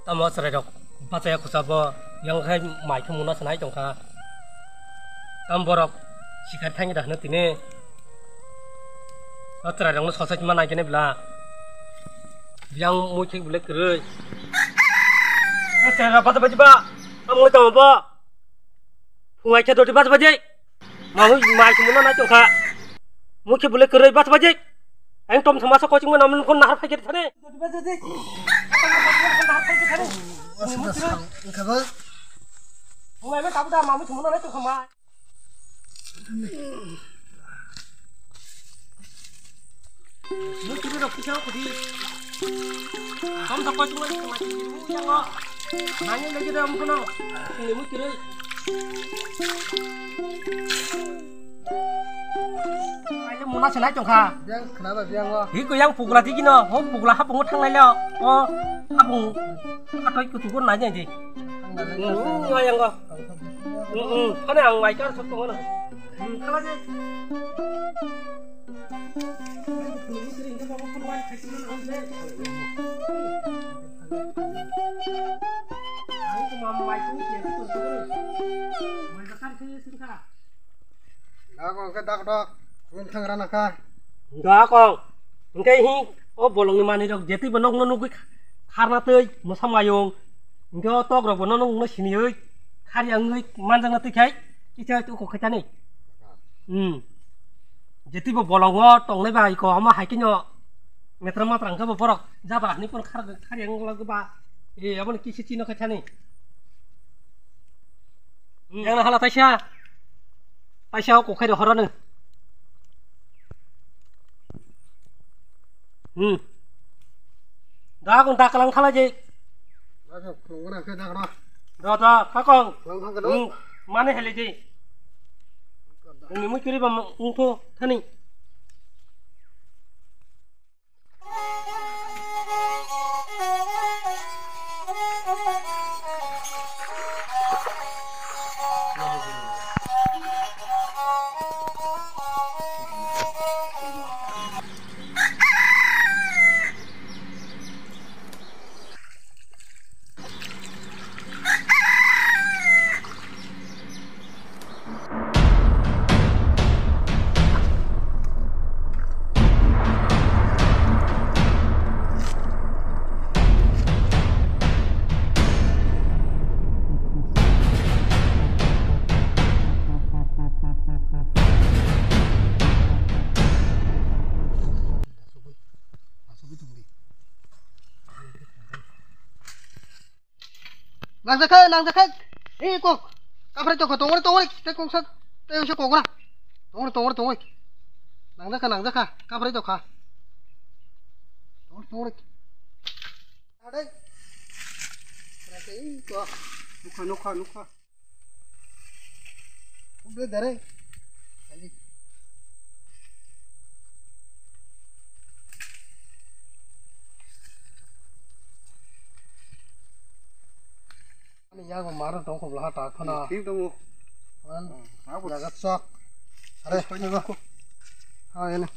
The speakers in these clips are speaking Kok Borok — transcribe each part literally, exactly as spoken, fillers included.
Tamo chwrairok bachaya khusa bo, yang khai mai khumuna sanai tongkha. Tam borok sikar thangwi da hwno tini. O chwrairokno sosa chima nai kene bla. Yang mui thik bile kwrwi. O chwrairok bata baji ba. Tamo tamo bo. Phungai khe doti bata baji. Mamui mai khumuna nai tongkha. Mui khe bule kwrwi bata baji. Ang tom thoma sa coaching mano mun kon nahar phai khe thane. Wngkha ba? Phungai ba tabu da mamui khumuna nai tongkha ma. Mui kiri rok kisa kudi. Tom sa coaching mano ma kiri mu yang o. Nanya lagi da mun kono. Ini mui kiri. Aile muna se nai tongkha. Biang khna ba biang o. Hi ko yang pugla tigi no, ho pugla hapung thang nai le. O hapung atoi kutu ko nai nai di. Thang nai le. Hmm, yang o. Hmm, hmm. Khane ang mai kar sot tongo na. Hmm, khala je. Ang ko mam mai ko ke tu tu. Mai ka kan ke singkha. Dakong khe dakdok, wng thang rana kha. Dakong, hwnkhe hi o bolongni manwirok jetwibo nokno nugwi kharna twi mwsa mayung, hwnkhe o tokrokbo nono wngno siniwi kharya wngwi manjakna twi khai kisa uko khaitani. Hmm. Jetwibo bolongo tongnai bai ko omo hai kheno metra matra wngkhe bo borok jabra hinwi phano khar-, kharya wngla ba, e, aboni kisa chino khaitani. Hmm. Yang hala taisa. Taisa o kokhai rok horano. Hmm. Da kong da kalang khala je. Da kong khulung gana khe da kong. Da da ka kong. Lang thang kano. Hmm. Mane hele je. Ni mui kiri ba ungtho thani. Nangjakha, nangjakha. Eh, kok. Kaphrai tokha, tongori, tongori. Tei kok sak. Tei usa kok na. Tongori, tongori, tongori. Nangjakha, nangjakha. Kaphrai tokha. Tongori, tongori. Adai. Rasa ini kok. Nukha, nukha, nukha. Udah dare. Ayo. Ani yago maro tongkho blaha tak phana. Thik tongo. An, hmm, abo jaga chok. Are, thik tongo. Ego. Ha, ene.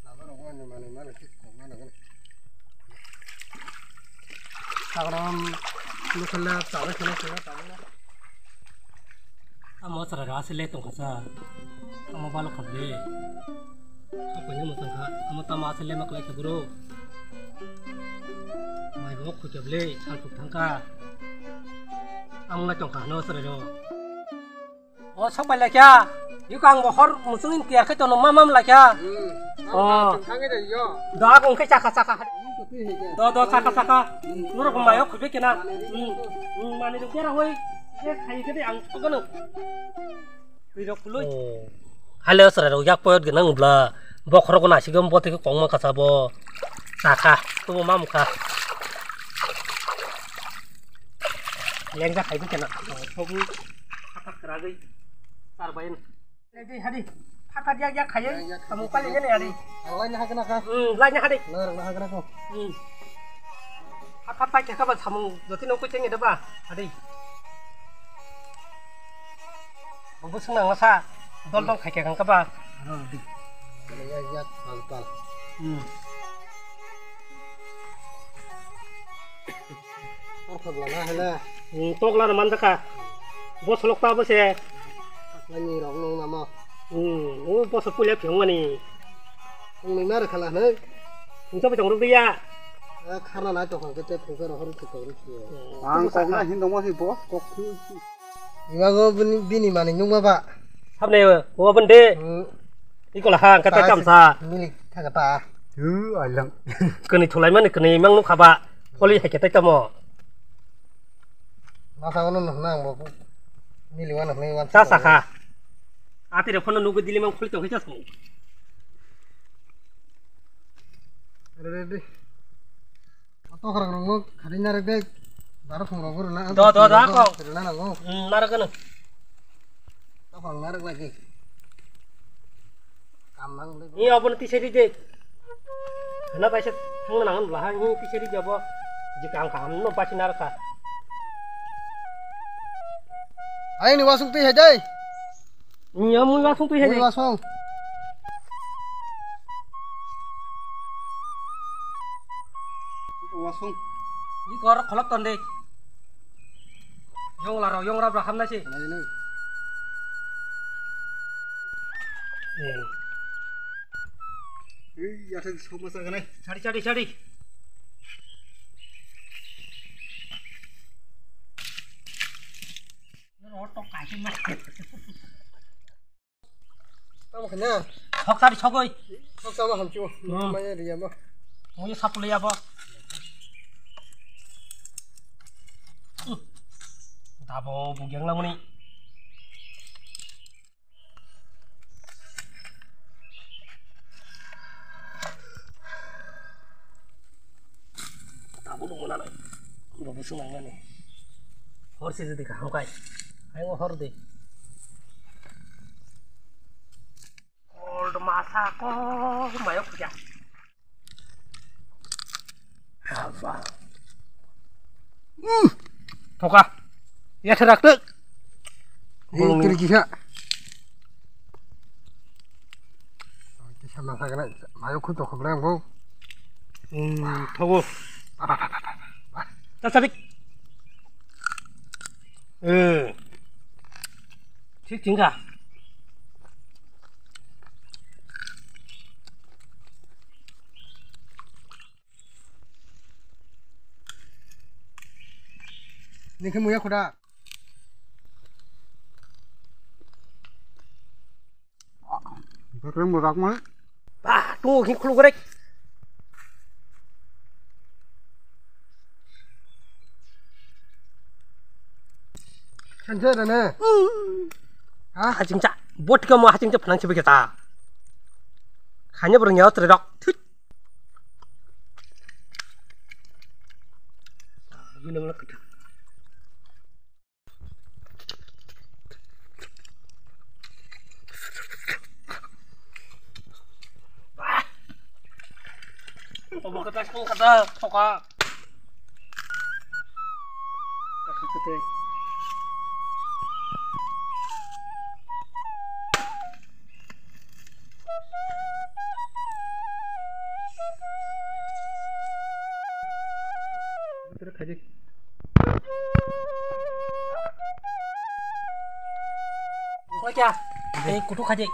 Lama rok mani, mani, mani, thik kok mani, mani. Sagram, lukhala, chale khana, chale, chale. Amo chwrai rok aswk le tongkha sa. Amo balo kha ble. Sapaini mwchang kha. Amo tamo aswk le ma kwlai kha bro. Mai bo khoi kha ble, sal thuk thang kha. Amo nai tongkha hano chwrai rok. O sok bai lai kha. Iko ang bo hor mwchwng in tiyar khai tono ma mam lai kha. Hmm. Oh. Ang thang thang de yo. Da kong khe chakha chakha. Do, do, chakha, chakha. Norok mayo khubui kena. Hmm. Hmm, mani rok bera hoi. Ye khai kede ang thogano. Twi rok khului. Oh. Hale chwrai rok yak poyot gwnang bla. Bokhorok gwnang sigom bo twi kong ma kasa bo. Chakha, tubo ma mukha. Lengja khai kena. Thogu. Kata keragwi. Tarbain. Hadi, hadi. Phatar yak yak khaiwi. Yak yak. Samung pali jani hadi. Ang laina hagana kha. Hmm, laina hadi. Lar na hagana kha. Hmm. Phatar pai kha ba samung joti no koi tenge da ba. Hadi. Bobo sung nang sa. Dol dol khai kha kang ka ba. Aro hadi. Yak yak pal pal. Hmm. Tokla na hela. Hmm, tokla na manjaka. Bo solok ta bo se. Nani rok nung namo. Hmm, o bo so pulia phiong mani. Nung na rekhala ne. Nung sabai tong rok ya. Eh, kharna na tokang ke te phung ke rohor ke tong rok ya. Ang kok na hin dong mo si bo, kok thu. Imago bini, bini mani nung ma ba. Hapne, o bende. Hmm. Ikola ha, kata kamsa. Milik thaka ta. Hu, alang. Kani thulai mani kani mang nuk haba. Poli hai kata tamo. Masa ono no nang bo. Mili wana nang wan. Sa sa kha. Ati re phone nugo dili mang khuli tong khe chas. Re re re. Tokrak rok no khari narwk de. Daro thong rok rwna. Do, do, do, kok. Rwna nango. Hmm, narwk no. Tokrak narwk lagi. Kam nang de. Ni obo no tisari de. Hena paisa thangna nangan bla ha, ni tisari de obo. Ji kam kam no paisa narwk kha. Aini wasung twi hai dai. Iya, mui wasung twi hai. Mui wasung. Wasung. Di kor kholok ton de. Yong laro, yong rap rap hamna si. Lai lai. Eh. Ei, yathek soma sa ganai. Chari, chari, chari. Tamo khna. Hok sari sogoi. Hok sama hamchu. Hmm. Maya riya ma. Mui sapule ya bo. Dabo bugyang langmani. Tabuk nung mwnanai. Bobo swngnai mani. Hor se jodi kaham kai. Ayung hor de. Gold masa ko mayo khuja. Haba. Hmm. Thoka. Ya serak tek. Bolong kiri kisa. Kisa masa kena. Mayo khun tokok lang bo. Hmm, thogo. Apa apa apa apa. Ta sadik. Eh. Thik tingka. Ningke muya khuda. Bekereng berak mai. Bah, tu hin khuluk rek. Sanjay dana. Ha? Haching cha. Bot ka mo haching cha phanang chibi kita. Hanya bereng ya tere dok. Thut. Ini malah kita. Obo kata kung kata toka. Kata kata. Tere khaji. Koi kya? Ei kutu khaji.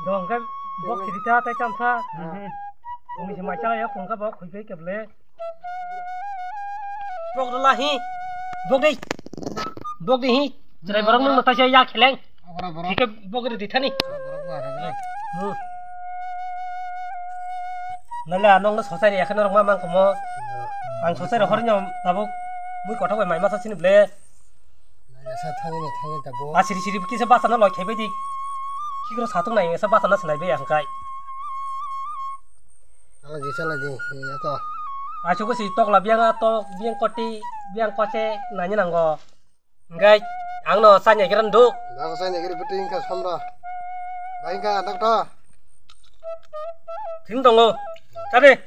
Dong khe bok sirita tei chamsa. Bung se mai chala ya khung kha bok khui khe keble. Bok rwla hi. Bok dei. Bok dei hi. Chwrai borok nung natai se ya kheleng. Thike bok ri di thani. Hmm. Nale anong no sosai ya khana rok ma mang komo. Ang sosai hor nyom tabuk mui kothok bai mai masa sini ble. Nasa thangwi no thangwi tabuk. A siri siri kisa basa no loi khaibai di. Kikro satung nai sa basa na sinai be ang kai. Ala di sala di, ya to. Achugo si tokla biang a tok biang koti biang kose nanya nanggo. Engkai ang no sanya kira nduk. Dak sanya kira beting ka samra. Baing ka dak to. Thing tongo. Tade.